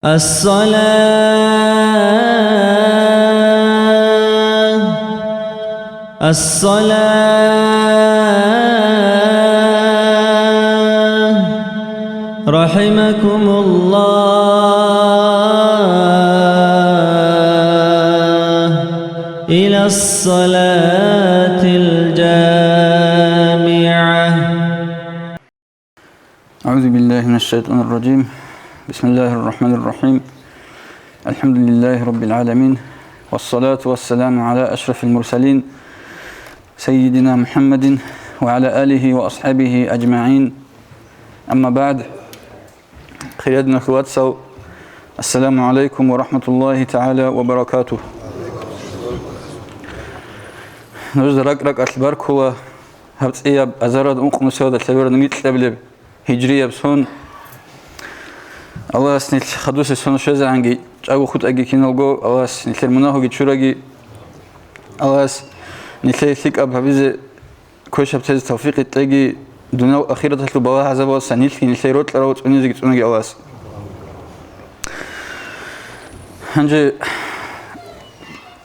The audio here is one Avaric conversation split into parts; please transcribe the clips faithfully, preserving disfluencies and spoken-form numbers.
الصلاة، الصلاة، رحمكم الله، إلى الصلاة الجامعة. أعوذ بالله من الشيطان الرجيم. بسم الله الرحمن الرحيم. الحمد لله رب العالمين. والصلاة والسلام على أشرف المرسلين سيدنا محمد وعلى آله وأصحابه أجمعين. أما بعد. Хириял диналъул вацал, السلام عليكم ورحمة الله تعالى وبركاته. Нужеда ракӀ-ракӀалъ баркула. Гьаб цӀияб азаралда ункънусиялда лъабараб микьабилеб гьижрияб сон. Аллагьас нилъ хадусе сон щвезегӀанги, чӀаго хутӀаги киналго, Аллагьас нилъер мунагьуги чураги, Аллагьас нилъее лъикӀаб гьабизе, квешаб тезе тавфикъ кьеги, дуниял ахираталъул бала-гӀазабалдаса нилъги нилъее рокьарал цӀунизеги цӀунаги Аллагьас. Гьанже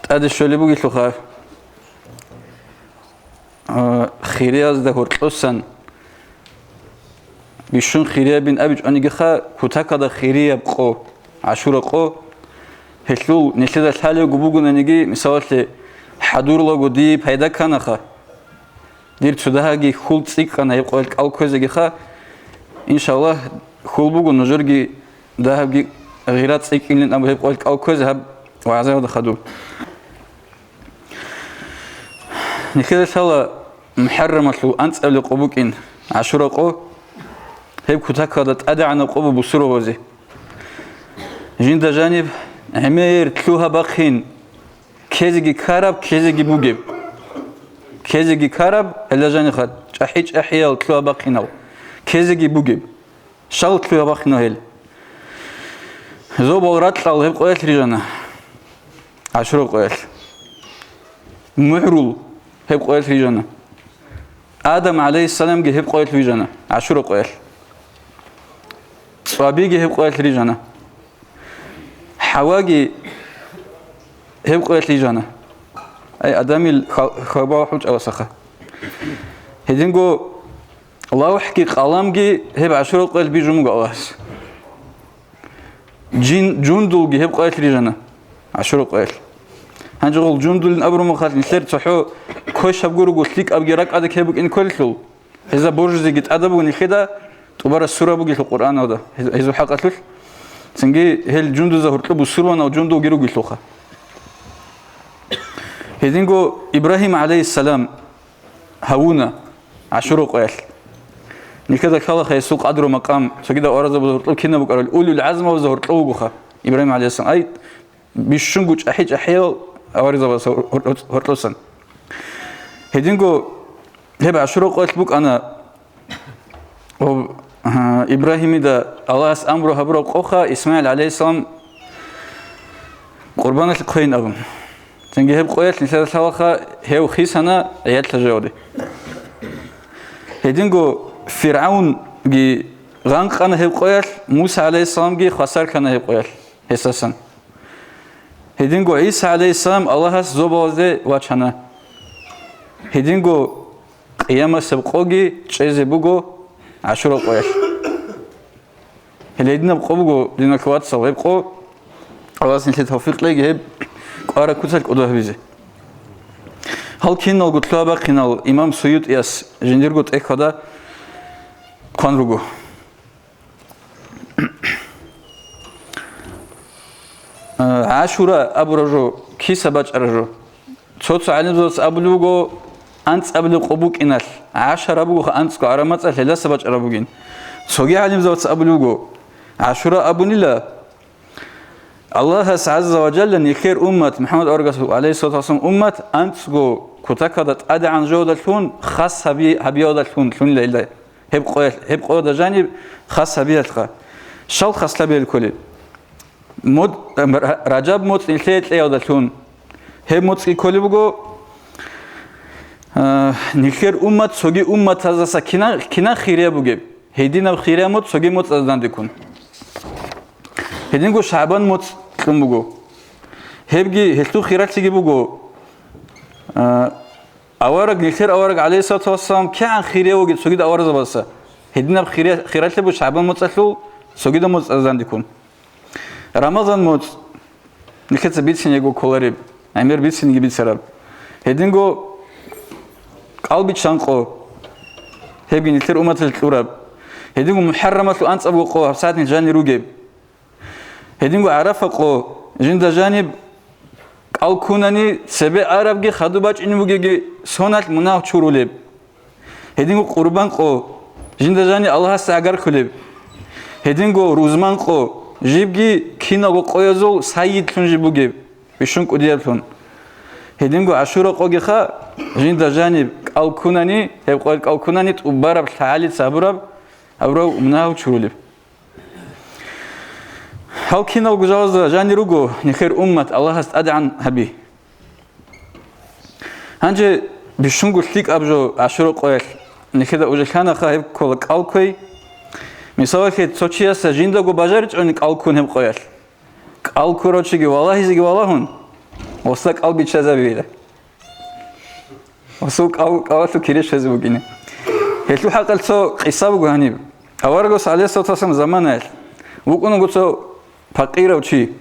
тӀаде щолеб бугелъулха, А, хириязда гьоркьосан бищун хириябин абичӀонигиха, кутакалда хирияб къо, ГӀашура къо, гьелъул нилъеда лъалебго бугонаниги, мисалалъе, хӀадурлаго дие пайда кканаха. Дир цо дагьабги хьул цӀикӀкӀана гьеб къоялъ кӀал кквезегиха, иншаллагь, хьул буго нужерги дагьабги гъира цӀикӀкӀинилан абу гьеб къоялъ кӀал кквезе гьаб вагӀзаялда хадуб. Нилъеда лъала МухӀаррамалъул анцӀабилеб къо букӀин, ГӀашура къо, гьеб кутакалда тӀадегӀанаб къо буго бусурбабазе. Жинда жаниб гӀемер лъугьа-бахъин, ккезеги ккараб, ккезеги бугеб. Ккезеги ккараб, гьелда жаниха чӀахӀи-чӀахӀиял лъугьа-бахъинал, ккезеги бугеб. Щал лъугьа-бахъинал гьел? Зобал ракьал гьеб къоялъ рижана, ГӀашура къоялъ. МугӀрул гьеб къоялъ рижана. Адам гӀалайгьиссаламги гьеб къоялъ вижана, ГӀашура къоялъ. ЦӀвабиги гьеб къоялъ рижана. ХӀаваги гьеб къоялъ рижана. Ай, Адамил хал-, хабал хӀучӀаласаха. Гьединго лавхӀги къаламги гьеб ГӀашура къоялъ бижун буго Аллагьас. Жин, жундулги гьеб къоялъ рижана, ГӀашура къоялъ. Гьанже гъол жундулин абураб мехалъ нилъер цохӀо квешаб гурого лъикӀабги ракӀалда ккей букӀин кколелъул, гьезда божизеги тӀадаб буго нилъеда, тӀубараб сура бугелъул Къуръаналда гьез-, гьезул хӀакъалъулъ, цинги гьел жундузда гьоркьоб бусурбанал жундулги ругелъулха. Гьединго Ибрагьим гӀалайгьиссалам гьавуна ГӀашура къоялъ. Нилъеда лъалаха гьесул къадру-макъам, цогидал аварагзабазда гьоркьоб кинаб букӀараб, улул гӀазмабазда гьоркьов вугоха Ибрагьим гӀалайгьиссалам. Ай, бищунго чӀахӀи-чӀахӀиял аварагзабазда гьор-, гьор-, гьоркьосан. Гьединго гьеб ГӀашура къоялъ букӀана, ва, а, Ибрагьимида Аллагьас амру гьабураб къоха ИсмагӀил гӀалайгьиссалам къурбаналъе хъвейин абун. Цинги гьеб къоялъ нилъеда лъалаха гьев хисана гӀияллъа жоялде. Гьединго ФиргӀавнги гъанкъана гьеб къоялъ, Муса гӀалайгьиссаламги хвасар ккана гьеб къоялъ гьесасан. Гьединго ГӀиса гӀалайгьиссалам Аллагьас зобалазде вачана. Гьединго къиямасеб къоги чӀезе буго ГӀашура къоялъ. Гьеле гьединаб къо буго, диналъул вацал, гьеб къо, Аллагьас нилъее тавфикъ кьеги гьеб кӀвараб куцалъ кӀодо гьабизе. Гьал киналго лъугьа-бахъинал имам СуютӀияс жиндирго тӀехьалда хъван руго. ГӀашура абураб жо киса бачӀараб жо? Цо-цо гӀалимзабаца абулеб буго, анцӀабилеб къо букӀиналъ, гӀашара бугоха анцӀго гӀараб мацӀалъ гьелдаса бачӀараб бугин. Цоги гӀалимзабаца абулеб буго, ГӀашура абунила, Аллагьас гӀазза ва жалла нилъер уммат, МухӀаммад аварагасул, гӀалайгьиссалату вассалам, уммат анцӀго кутакалда тӀадегӀан жоялдалъун, хас гьаби-, гьабиялдалъун лъунила гьелда. Гьеб къоялъ, гьеб къоялда жаниб хас гьабиялъха. Щал хас гьабиялъ кколеб? Мод-, ра-, Ражаб моцӀ нилъее кьеялдалъун. Гьеб моцӀги кколеб буго, а, нилъер уммат цоги умматаздаса кина-, кинан хирияб бугеб? Гьединаб хирияб моцӀ цоги моцӀазда дандеккун. Гьединго ШагӀбан моцӀ кьун буго. Гьебги гьелъул хиралъиги буго, а, авараг, нилъер авараг, гӀалейхиссалату вассалам, кигӀан хире вугеб цогидал аварагзабазда. Гьединаб хире-, хиралъи буго ШагӀбан моцӀалъул цогидал моцӀазда дандеккун. Рамазан моцӀ, нилъеца бицинего кколареб, гӀемер бицинеги бицараб. Гьединго кӀалбиччан къо, гьебги нилъер умматалъе кьураб. Гьединго МухӀаррамалъул анцӀабго къо, гьабсагӀат нилъ жанир ругеб. Гьединго ГӀарафа къо, жинда жаниб кӀал ккунани, цебе арабги хадуб бачӀине бугебги соналъ мунагь чурулеб. Гьединго Къурбан къо, жинда жаниб Аллагьасда гӀагарккулеб. Гьединго Рузман къо, жибги киналго къоязул сайидлъун жиб бугеб, бищун кӀудияблъун. Гьединго ГӀашура къогиха, жинда жаниб кӀал ккунани, гьеб къоялъ кӀал ккунани, тӀубараб лъагӀалица гьабураб, гьабураб мунагь чурулеб. Гьал киналго жалазда жанир руго нилъер уммат Аллагьас тӀадегӀан гьаби. Гьанже бищунго лъикӀаб жо ГӀашура къоялъ нилъеда уже лъанаха гьеб ккола кӀал кквей. Мисалалъе, цо чиясда жиндаго бажаричӀони кӀал ккун гьеб къоялъ, кӀал ккурав чиги валагьизеги валагьун, гъосда кӀал биччазабейила. Гъосул кӀал-, кӀалалъул кире щвезе букӀине. Гьелъул хӀакъалъ цо къиса буго гьаниб. Аварагас, гӀалейхиссалату вассалам, заманаялъ вукӀун вуго цо пакъирав чи.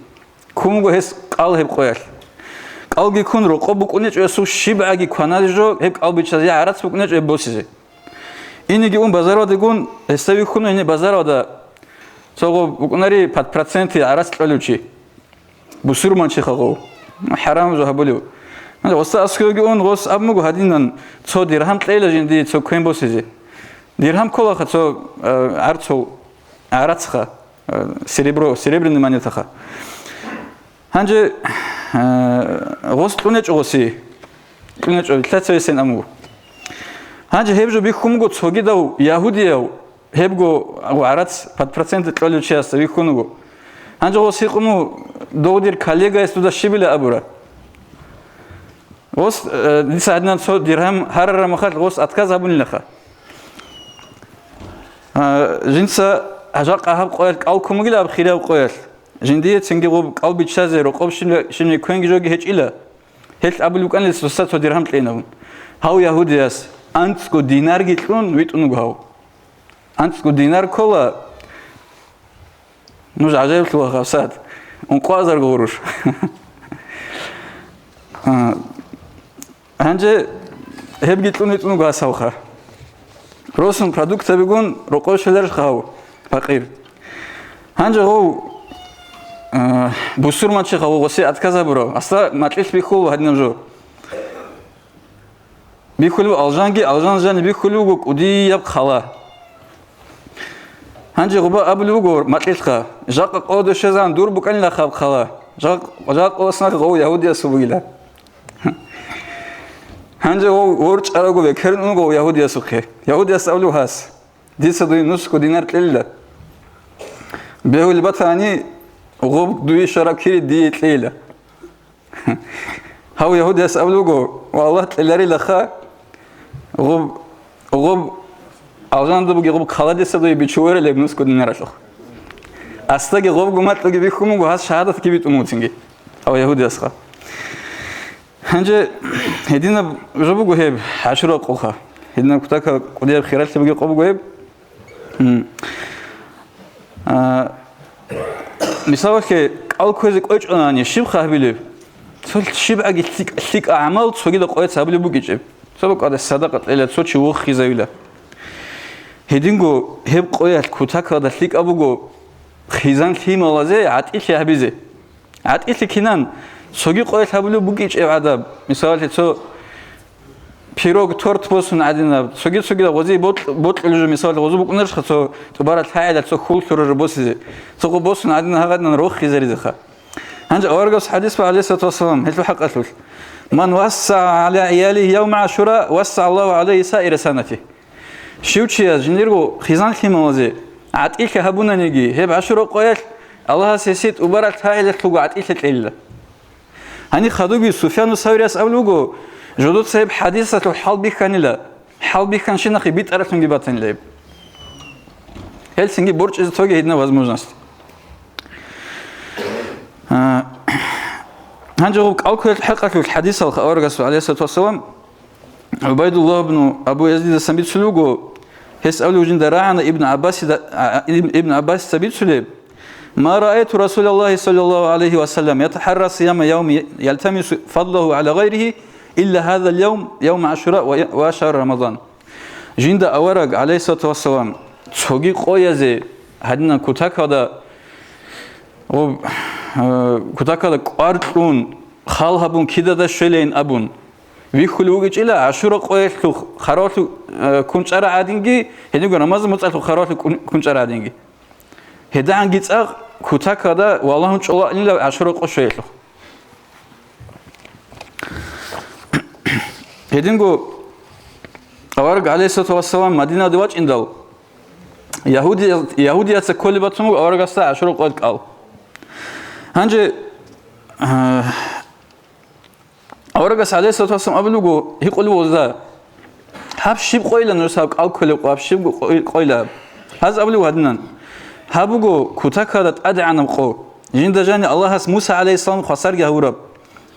Ккун вуго гьес кӀал гьеб къоялъ. КӀалги ккун, рокъоб букӀунечӀо гьесул щибгӀаги кваназе жо гьеб кӀал биччазе, я гӀарац букӀунечӀо гьеб босизе. Инеги ун базаралдегун, гьесда вихьуна гьениб базаралда цо гъо букӀунари под проценты гӀарац кьолев чи. Бусурманчи хагъов. ХӀарам жо гьабулев. Гьанже гъосда аскӀовеги ун, гъос абун буго гьадинан, цо диргьам кьейила жиндие цо квен босизе. Диргьам кколаха цо, э, гӀарцул, гӀарацха, э, серебро, серебряный монетаха. Гьанже, э, гъос кьунечӀо гъоси. КьунечӀо, лъацавесен абун буго. Гьанже гьеб жо бихьун буго цогидав ягьудияв, гьебго гӀарац под проценты кьолев чиясда вихьун вуго. Гьанже гъос гьикъун вуго, дов дир коллегаяс дуда щибила абура? Гъос, э, дица гьадинан цо диргьам гьарараб мехалъ гъос отказ гьабунилаха. А, жинца жакъа гьаб къоялъ кӀал ккун бугила, аб хирав къоялъ. Жиндие цинги гъоб кӀал биччазе рокъоб щиб-, щибни квенги жоги гьечӀила. Гьелъ абулеб букӀанила досда цо диргьам кьейин абун. Гьав ягьудияс анцӀго динарги кьун витӀун вуго гьав. АнцӀго динар ккола, нуж гӀажаиблъула гьабсагӀат, ункъо азарго гъуруш. А, гьанже гьебги кьун витӀун вуго гьас гьавха. Росун продуктабигун рокъов щвеларищха гьав пакъир? Гьанже гъов, а, бусурманчи гъов гъосе отказ гьабурав, гьасда макьилъ бихьула гьадинаб жо. Бихьулеб алжанги, алжан жани бихьулеб буго кӀудияб хъала. Гьанже гъуба абулеб буго макьилъха, жакъа къоялда щвезегӀан дур букӀанила хаб хъала, жакъ-, жакъа къоялъ гъов ягьудиясул бугила. Гьанже гъов ворчӀарабго бекерун вуго ягьудиясухъе. Ягьудияс абулеб гьас: «Дица дуе нусго динар кьелила. Бегьулеб батани, гъоб дуе щвараб кири дие кьейила». Гьав ягьудияс абулеб буго: «Ва Аллагь кьеларилаха, гъоб, гъоб алжанда буги гъоб хъала дица дуе бичун верилеб нусго динаралъухъ». Гьасдаги гъобго макьуги бихьун буго, гьас шагьадатги битӀун буго цинги. Гьав ягьудиясха. Гьанже гьединаб жо буго гьеб, гӀашура къоха. Гьединаб кутакаб кӀудияб хиралъи бугеб къо буго гьеб. М. А, мисалалъе, кӀал кквезе кӀвечӀонани, щиб хъагьбилеб? Цо щибгӀаги лъикӀ-, лъикӀа гӀамал цогидал къояц гьабулеб букӀичӀеб. Цо бакӀалда садакъа кьела, цо чи вохизавила. Гьединго гьеб къоялъ кутакалда лъикӀаб буго хизан лъималазе гӀатӀилъи гьабизе. ГӀатӀилъи кинан, цоги къоялъ гьабулеб букӀичӀеб гӀадаб, мисалалъе, цо пирог, торт босун гӀадинаб, цоги-цогидал гъози бокь-, бокьулеб жо, мисалалъе, гъозу букӀунарищха цо тӀубараб лъагӀелда цо хьул лъурараб босизе, цо гъо босун гӀадинаб гьагъадинан рохизаризеха. Гьанже аварагас хӀадис буго, гӀалайгьиссалату вассалам, гьелъул хӀакъалъулъ: «Ман вассагӀа гӀала гӀиялигьи явма гӀашура, вассагӀаллагьу гӀалайгьи саира санати». Щив чияс жиндирго хизан лъималазе гӀатӀилъи гьабунаниги, гьеб гӀашура къоялъ Аллагьас гьесие тӀубараб лъагӀелалъулго гӀатӀилъи кьелила. Гьаниб хадубги Суфьяну Саврияс абулеб буго, жодоца гьеб хӀадисалъул хӀал бихьанила, хӀал бихьанщинахъе битӀаралъунги батанила гьеб. Гьелцинги борчӀизе тоге гьединаб возможность. Гьанже гъуб кӀалкквеялъ хӀакъалъулъ хӀадисалха аварагасул, гӀалайгьиссалату вассалам, ГӀубайдуллагь ибну Абу Язидасан бицулеб буго, гьес абулеб жинда рагӀана Ибн ГӀаббасида-, а, а, Ибн, Ибн ГӀаббасица бицулеб: «Ма раайту Расулаллагьи саллаллагьу гӀалайгьи ва саллам ятахӀарра сияма явми ялтамису фадлагьу гӀала гъайригьи илла гьазал явм, явма ГӀашура ва, ва шагьру Рамазан». Жинда авараг, гӀалайгьиссалату вассалам, цоги къоязе гьадинан кутакалда, гъуб, э, кутакалда кӀвар кьун, хал гьабун кидада щвелейин абун, вихьулев вугичӀила ГӀашура къоялъул харавалъул, э, кунчӀара гӀадинги, гьединго Рамазан моцӀалъул харавалъул кун-, кунчӀара гӀадинги. ГьедагӀанги цӀакъ кутакалда валагьун чӀолаанила ГӀашура къо щвеялъухъ. Гьединго авараг, гӀалайгьиссалату вассалам, Мадинаде вачӀиндал, ягьудия-, ягьудияца кколеб батун буго аварагасда ГӀашура къоялъ кӀал. Гьанже, а, аварагас, гӀалайгьиссалату вассалам, абулеб буго, гьикъулеб буго гьезда: «Гьаб щиб къойила нужеца гьаб кӀал кколеб къо, гьаб щиб къой-, къойила гьаб?» Гьаз абулеб буго гьадинан: «Гьаб буго кутакалда тӀадегӀанаб къо, жинда жаниб Аллагьас Муса гӀалайгьиссалам хвасарги гьавураб,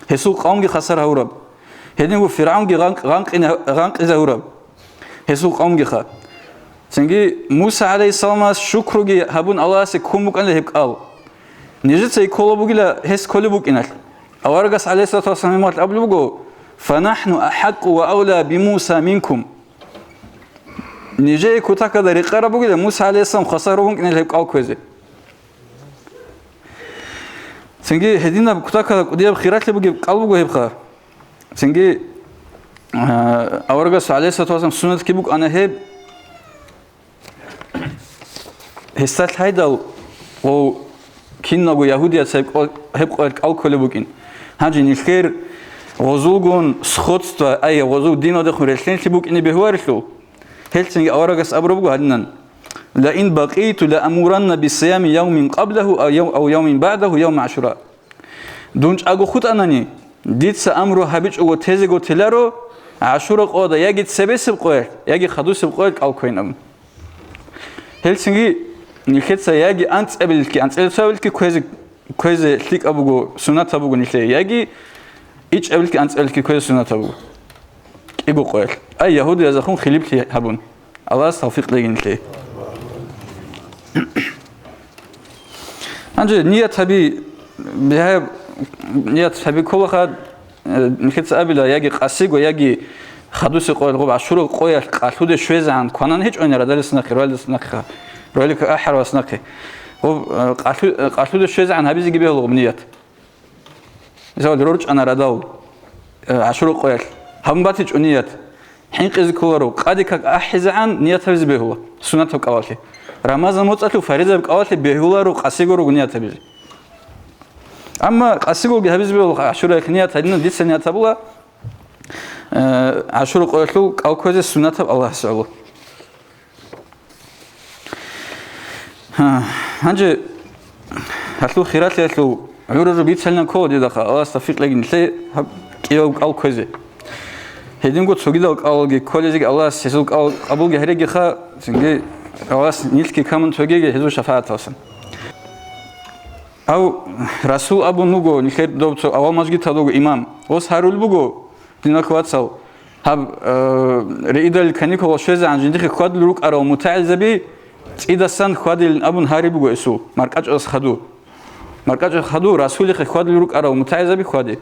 гьесул къавмги хвасар гьавураб, гьединго ФиргӀавнги гъанкъ-, гъанкъине-, гъанкъизавураб, гьесул къавмгиха. Цинги Муса гӀалайгьиссаламас шукруги гьабун Аллагьасе ккун букӀана гьеб кӀал. Нижеца ккола бугила гьес кколеб букӀиналъ». Аварагас, гӀалайгьиссалату вассалам, гьеб мехалъ абулеб буго: «ФанахӀну ахӀакъу ва авла би Муса минкум». Нижее кутакалда рекъараб бугила Муса гӀалайгьиссалам хвасар гьавун букӀиналъ гьеб кӀал кквезе. Цинги гьединаб кутакалда кӀудияб хиралъи бугеб кӀал буго гьебха. Цинги, а, аварагас, гӀалайгьиссалату вассалам, суннатги букӀана гьеб, гьесда лъайдал, гъов, киналго ягьудияца гьеб къо-, гьеб къоялъ кӀал кколеб букӀин. Гьанже нилъер гъозулгун сходство, ай, гъозул диналдехун релълъинлъи букӀине бегьуларелъул, гьелцинги аварагас абураб буго гьадинан: «Ла ин бакъиту ла амуранна бисиями явмин къаблагьу ав яв-, ав явмин багӀдагьу явма ГӀашура». Дун чӀаго хутӀанани, дица амру гьабичӀого тезего теларо ГӀашура къода яги цебесеб къоялъ, яги хадусеб къоялъ кӀал кквейин абун. Гьелцинги нилъеца яги анцӀабилелъги, анцӀила цоабилелъги кквезе, кквезе лъикӀаб буго, суннатаб буго нилъее, яги ичӀабилелъги анцӀабилелъги кквезе суннатаб буго кӀиго къоялъ, ай, ягьудиязехун хилиплъи гьабун. Аллагьас тавфикъ кьеги нилъее. Гьанже ният гьаби, бигьа-, ният гьаби кколаха, э, нилъеца абила, яги къасиго, яги хадусе къоялъ гъоб ГӀашура къоялъ къалъуде щвезегӀан кванан гьечӀони радалиса нахъе, роялдаса нахъе, роялика ахӀаралъа нахъе. Гъоб, э, къалъу-, э, къалъуде щвезегӀан гьабизеги бегьула гъоб ният. Мисал, рорчӀана радал, э, ГӀашура къоялъ. Гьабун батичӀо ният. ХӀинкъизе кколаро, къаде как ахӀизегӀан ният гьабизе бегьула, суннатаб кӀалалъе. Рамазан моцӀалъул фаризаб кӀалалъе бегьуларо къасиго руго ният гьабизе. Амма къасигоги гьабизе бегьула, ГӀашураялъе ният гьадинаб дица ният гьабула, э, ГӀашура къоялъул кӀал кквезе суннатаб Аллагьасе гӀоло. Гьа, гьанже гьалъул хиралъиялъул гӀурру бицалилан ккола дидаха, Аллагьас тавфикъ кьеги нилъее гьаб кӀияб кӀал кквезе. Гьединго цогидал кӀалги кколезеги Аллагьас гьезул кӀал къабулги гьарегиха, цинги Аллагьас нилъги камун цогеги гьезул шафагӀаталсан. Ав Расул абун вуго, нилъер доб цо авал мажгиталда вуго имам. Ос гьарул буго, динал вацал, гьаб, э, риидал каникулал щвезегӀан жиндихъе хьвадулел рукӀарал мутагӀилзаби цӀидасан хьвадилин абун гьариб буго эсул, маркӀачӀалас хаду. МаркӀачӀалас хаду, Расулихъе хьвадулел рукӀарал мутагӀилзаби хьвади.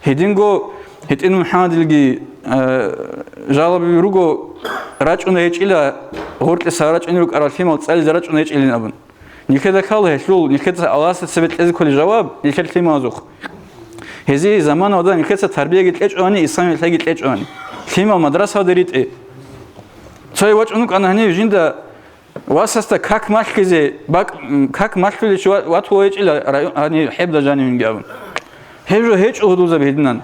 Гьединго гьитӀин МухӀаммадилги, э, жалаби руго, рачӀуней гьечӀила, гъоркьиса рачӀуней рукӀарал лъимал цӀализе рачӀуней гьечӀилин абун. Нилъеда ккола гьелъул, нилъеца Аллагьасда цебе кьезе кколеб жаваб, нилъер лъималазухъ. Гьезие заманалда нилъеца тарбияги кьечӀони, исламияб гӀилмуги кьечӀони. Лъимал мадрасалде ритӀе. Цое вачӀун вукӀана гьанив жинда васасда как малъизе, бакӀ-, м, как малъулев чи ва-, ватула гьечӀила район, гьанив хӀебда жанивинги абун. Гьеб жо гьечӀо гьудулзаби гьединан.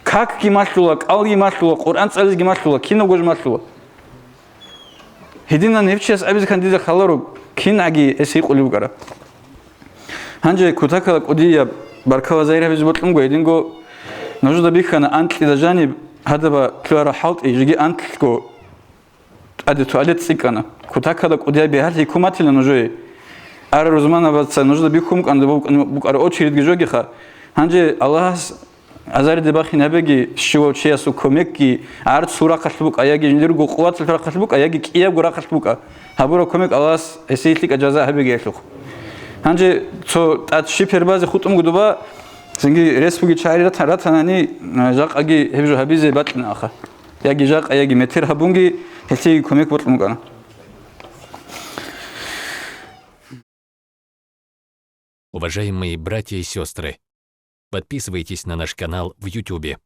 Какги малъула, кӀалги малъула, Къуръан цӀализеги малъула, кинабго жо малъула. Гьединан гьев чияс абизе ккани дида кколаро, кингӀаги гьес гьикъулеб букӀараб. Гьанже кутакалда кӀудияб баркала загьир гьабизе бокьунго, гьединго нужеда бихьана анкьида жаниб гьадаб лъугьараб хӀалтӀи, жеги анкьго тӀаде туалет цӀикӀкӀана. Кутакалда кӀудияб бигьалъи ккун батила нужее. Ара рузманабаца нужеда бихьун букӀана, букӀараб очередьги жогиха. Гьанже Аллагьас азариде бахин гьабеги, щивав чиясул кумекги гӀарцул рахъалъ букӀа, яги жиндирго къуваталъ рахъалъ букӀа, яги кӀиябго рахъалъ букӀа. Гьабураб кумек Аллагьас гьесие лъикӀаб жаза гьабеги гьелъухъ. Гьанже цо тӀад щиб гьербазе хутӀун гудуба, цинги рес буги чагӀи ратан-, ратанани, а, жакъаги гьеб жо гьабизе бакьинаха. Яги жакъа, яги метер гьабунги, гьелъие кумек бокьун букӀана. Уважаемые братья и сестры, подписывайтесь на наш канал в Ютубе.